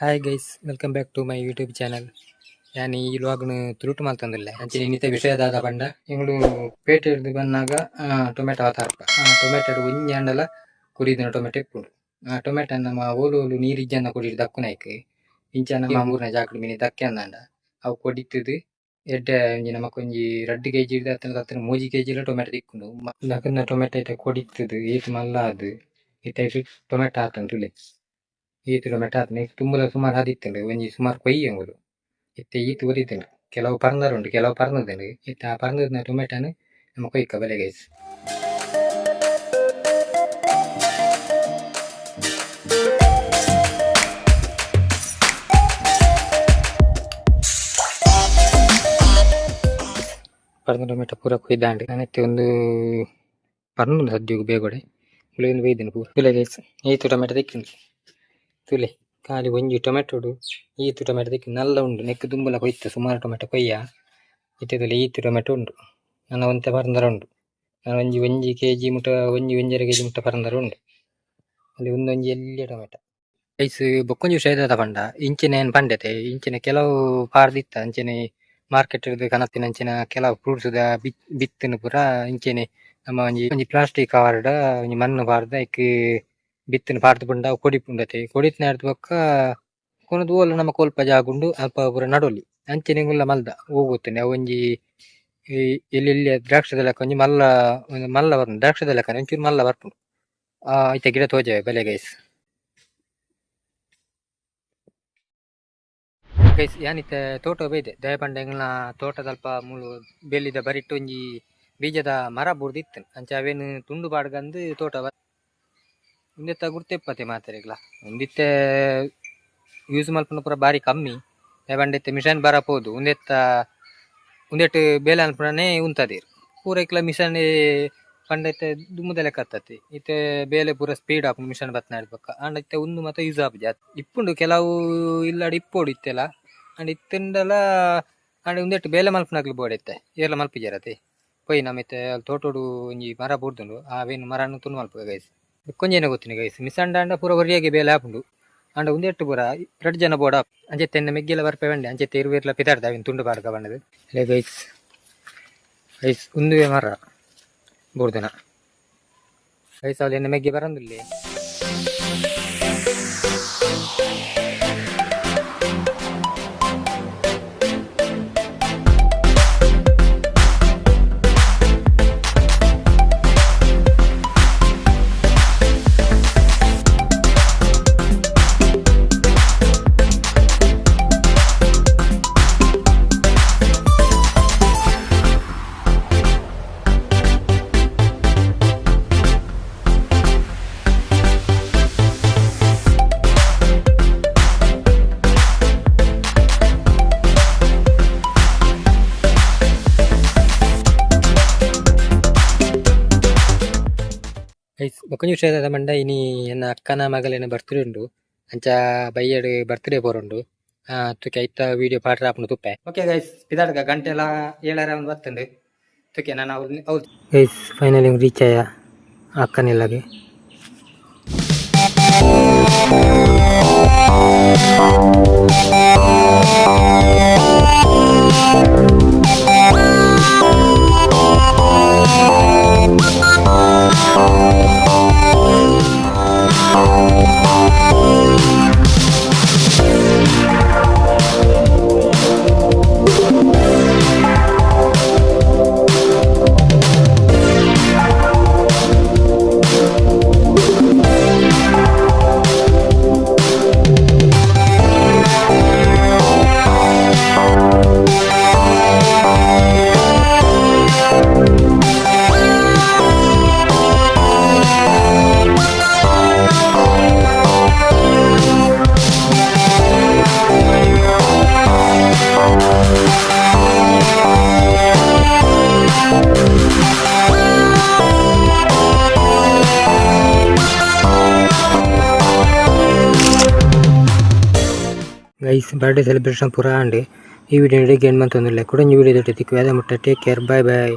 Hi guys, welcome back to my YouTube channel. ಯಾನ್ ಈ ವ್ಲಾಗ್ನು ತುಳುಟು ಮಲ್ತೊಂದುಲ್ಲೆ. ಅಂಚನೆ ಇನ್ನಿತ ವಿಷಯ ದಾದ ಪಂಡ, ಎಂಕುಲು ಪೇಟೆರ್ದ್ ಬನ್ನಗ ಟೊಮೆಟೊ ತರ್ಪ. ಟೊಮೆಟೊ ಒಂಜಿ ಆಂಡಲ ಕುರಿದಿನ ಟೊಮೆಟೊ ಇಪ್ಪುಂಡು. ಆ ಟೊಮೆಟೊ ನಮ ಓಲು ಓಲು ನೀರ್ ಇಜ್ಜಂದ ಕೊಡಿಡ್ ದಕ್ಕುನೈಕ್ ಇಂಚ ನಮ್ಮ ಊರ್ನ ಜಾಗಡ್ ಮಿನಿ ದಕ್ಕೆಂದಾಂಡ ಅವು ಕೊಡಿತ್ತುದು ಎಡ್ಡೆ ಒಂಜಿ ನಮಕ್ ಒಂಜಿ 2 ಕೆಜಿ ಅತ್ತಂಡ ಅತ್ತಂಡ 3 ಕೆಜಿ ಲ ಟೊಮೆಟೊ ತಿಕ್ಕುಂಡು. ದಕ್ಕುನ ಟೊಮೆಟೊ ಇತ್ತೆ ಕೊಡಿತ್ತುದು ಏತ್ ಮಲ್ಲ ಆದ್ ಇತ್ತೆ ಐಟ್ ಟೊಮೆಟೊ ಆತುಂಡು ತೂಲೆ. ಈತ್ ಟೊಮೆಟೊ ಆತುಂಡು. ಐಕ್ ತುಂಬುಲ ಸುಮಾರ್ ಆದಿತ್ತುಂಡು, ಒಂಜಿ ಸುಮಾರ್ ಕೊಯ್ಯ ಎಂಕುಲು. ಇತ್ತೆ ಈತ್ ಒರಿತುಂಡು. ಕೆಲವು ಪರ್ಂದರ್ ಉಂಡು, ಕೆಲವು ಪರ್ಂದುಂಡು. ಇತ್ತೆ ಆ ಪರ್ಂದುನ ಟೊಮೆಟೊನು ನಮ ಕೊಯ್ಕ ಬಲೆ ಗೈಸ್. ಪರ್ಂದ್ ಟೊಮೆಟೊ ಪೂರ ಕೊಯ್ದಾಂಡ್. ನನ ಇತ್ತೆ ಒಂದು ಪರ್ಂದುಂಡು ಸದ್ಯಗ್ ಬೇಗೊಡೆ ಉಂದು ಬೈದುಂಡು ಪೂರ. ತೂಲೆ ಗೈಸ್, ಈತ್ ಟೊಮೆಟೊ ತಿಕ್ಕುಂಡು ತೂಲೆ. ಖಾಲಿ ಒಂಜಿ ಟೊಮೆಟೊಡು ಈತ್ ಟೊಮೆಟೊ ತಿಕ್ಕುಂಡು. ನಲ್ಲ ಉಂಡು. ನೆಕ್ಕ್ ದುಂಬುಲ ಕೊಯ್ತ, ಸುಮಾರು ಟೊಮೆಟೊ ಕೊಯ್ಯ. ಇತ್ತೆ ತೂಲೆ, ಈತ್ ಟೊಮೆಟೊ ಉಂಡು. ನನ ಒಂತೆ ಪರ್ಂದರ ಉಂಡು. ನನ ಒಂಜಿ ಒಂಜಿ ಕೆಜಿ ಮುಟ, ಒಂಜಿ ಒಂಜರೆ ಕೆಜಿ ಮುಟ ಪರ್ಂದರ ಉಂಡು. ಅಲ್ಲಿ ಉಂದೊಂಜಿ ಎಲ್ಯ ಟೊಮೆಟೊ ಗೈಸ್. ಬೊಕ್ಕೊಂಜಿ ವಿಷಯ ದಾದ ಪಂಡ, ಇಂಚಿನ ಏನ್ ಪಂಡೆತೆ, ಇಂಚಿನ ಕೆಲವು ಪಾರ್ದಿತ್ತ. ಅಂಚನೆ ಮಾರ್ಕೆಟ್ ರ್ದ್ ಕನತಿನಂಚಿನ ಕೆಲವು ಫ್ರೂಟ್ಸ್ ದ ಬಿತ್ತುನು ಪೂರ ಇಂಚೆನೆ ನಮ್ಮ ಒಂಜಿ ಒಂಜಿ ಪ್ಲಾಸ್ಟಿಕ್ ಕವರ್ ಡ್ ಒಂಜಿ ಮಣ್ಣು ಪಾರ್ದ್ ಐಕ್ ಬಿತ್ತುನು ಪಾರ್ದ್ ಪುಂಡ ಅವು ಕೊಡಿಪುಂಡತೆ. ಕೊಡಿತ್ನರ್ದ್ ಬೊಕ್ಕ ಕೊನೊದು ಓಲ ನಮಕ್ ಒಲ್ಪ ಜಾಗ ಉಂಡು ಅಲ್ಪ ಪೂರ ನಡೊಲಿ. ಅಂಚನೆ ಎಂಕುಲ್ಲ ಮಲ್ದ ಒವು ಗೊತ್ತುಂಡು, ಅವು ಒಂಜಿ ಈ ಎಲ್ಯ ಎಲ್ಯ ದ್ರಾಕ್ಷಿದ ಲೆಕ್ಕ ಒಂಜಿ ಮಲ್ಲ, ಒಂಜಿ ಮಲ್ಲ ಬರ್ಪುಂಡು. ದ್ರಾಕ್ಷಿದ ಲೆಕ್ಕನೆ ಒಂಚೂರು ಮಲ್ಲ ಬರ್ಪುಂಡು. ಐತ ಗಿಡ ತೋಜಾವೆ, ಬಲೆ ಗೈಸ್. ಗೈಸ್, ಯಾನಿತ್ತೆ ತೋಟ ಬೈದೆ. ದಾಯೆ ಪಂಡ ಎಂಕಲ್ನ ತೋಟದಲ್ಪ ಮೂಲು ಬೆಲ್ಲಿದ ಬರಿಟ್ ಒಂಜಿ ಬೀಜದ ಮರ ಬೂರ್ದಿತ್ತು. ಅಂಚ ಅವೇನು ತುಂಡು ಪಾಡ್ಗಂದು ತೋಟ. ಉಂದೆತ್ತ ಗುರ್ತಿಪ್ಪತೆ ಮಾತೆರೆಗ್ಲ. ಉಂದಿತ್ತೆ ಯೂಸ್ ಮಲ್ಪುನ ಪೂರ ಬಾರಿ ಕಮ್ಮಿ. ದಾಯೆ ಪಂಡ ಇತ್ತೆ ಮಿಷನ್ ಬರ ಪೋದು ಉಂದೆತ್ತ ಉಂದೆಟ್ ಬೇಲೆ ಅನ್ಪುನನೇ ಉಂತದೆರ್ ಪೂರ. ಇಕ್ಲ ಮಿಷನ್ ಪಂಡ ಇತ್ತೆ ದುಂಬುದ ಲೆಕ್ಕ ಅತ್ತತೆ. ಇತ್ತೆ ಬೇಲೆ ಪೂರ ಸ್ಪೀಡ್ ಆಪುಂಡು ಮಿಷನ್ ಬತ್ತಿನ ಬೊಕ್ಕ. ಆಂಡ ಇತ್ತೆ ಉಂದು ಮಾತ ಯೂಸ್ ಆಪುಜಿ. ಇಪ್ಪುಂಡು, ಕೆಲವು ಇಲ್ಲಡ್ ಇಪ್ಪೊಡು ಇತ್ತೆಲ. ಆಂಡ ಇತ್ತ್ಂಡಲ, ಆಂಡ ಉಂದೆಟ್ ಬೇಲೆ ಮಲ್ಪುನಕ್ಲು ಬೋಡ. ಇತ್ತೆ ಏರ್ಲ ಮಲ್ಪುಜೆರ್ ಅತೆ. ಪೋಯಿ ನಮ ಇತ್ತೆ ತೋಟೊಡು ಒಂಜಿ ಮರ ಬೂರ್ದುಂಡು, ಅವೇನ್ ಮರನ್ ತುಂಡು ಮಲ್ಪುಗ ಗೈಸ್. ಬೊಕ್ಕೊಂಜಿ ಗೊತ್ತುಂಡು ಗೈಸ್, ಮಿಷನ್ ಆಂಡ ಪೂರ ಒರಿಯಾಗೆ ಬೇಲೆ ಆಪುಂಡು. ಆಂಡ ಉಂದೆಟ್ ಪೂರ ರಡ್ಡ್ ಜನ ಬೋಡ. ಅಂಚೆ ಎನ್ನ ಮೆಗ್ಗೆಲ ಬರ್ಪೆ ಪಂಡೆ. ಅಂಚೆ ಇರುವೆರ್ಲ ಪಿದಾಡ್ದ ಅವೇನ್ ತುಂಡು ಪಾಡ್ಕ ಪಂಡದು. ಗೈಸ್, ಗೈಸ್, ಉಂದುವೆ ಮರ ಬೂರ್ದನ ಗೈಸ್. ಅವಳು ಎನ್ನ ಮೆಗ್ಗೆ ಬರಂದಿಲ್ಲ. ಗೈಸ್, ಬೊಕ್ಕೊಂಜಿ ವಿಷಯ ದಾದ ಪಂಡ, ಇನಿ ಎನ್ನ ಅಕ್ಕನ ಮಗಲೆನ ಬರ್ತ್ಡೇ ಉಂಡು. ಅಂಚ ಬಯ್ಯಡ್ ಬರ್ತ್ಡೇ ಪೋರುಂಡು. ತುಕೆ ಐತ ವಿಡಿಯೋ ಪಾಡ್ರೆ ಆಪುಂಡು ತುಪ್ಪೆ. Okay guys, ಪಿದಾಡ್ಗ. ಗಂಟೆಲ 7:30 ಒಂದು ಬತ್ತುಂಡು. ತುಕೆ ನಾನು ಅವ್ಲು. Guys, finally reach ಆಯ ಅಕ್ಕನಿಲ್ಲಗೆ. Guys, birthday celebration ಪೂರ ಆಂಡ್. ಈ ವಿಡಿಯೋ ಎಂಡ್ ಮಂತೊಂದುಲ್ಲೆ. ಕುಡೊಂಜಿ ವಿಡಿಯೋ ತಿಕ್ಕುವೆ. ಅದ ಮುಟ್ಟ take care, ಬಾಯ್ ಬಾಯ್.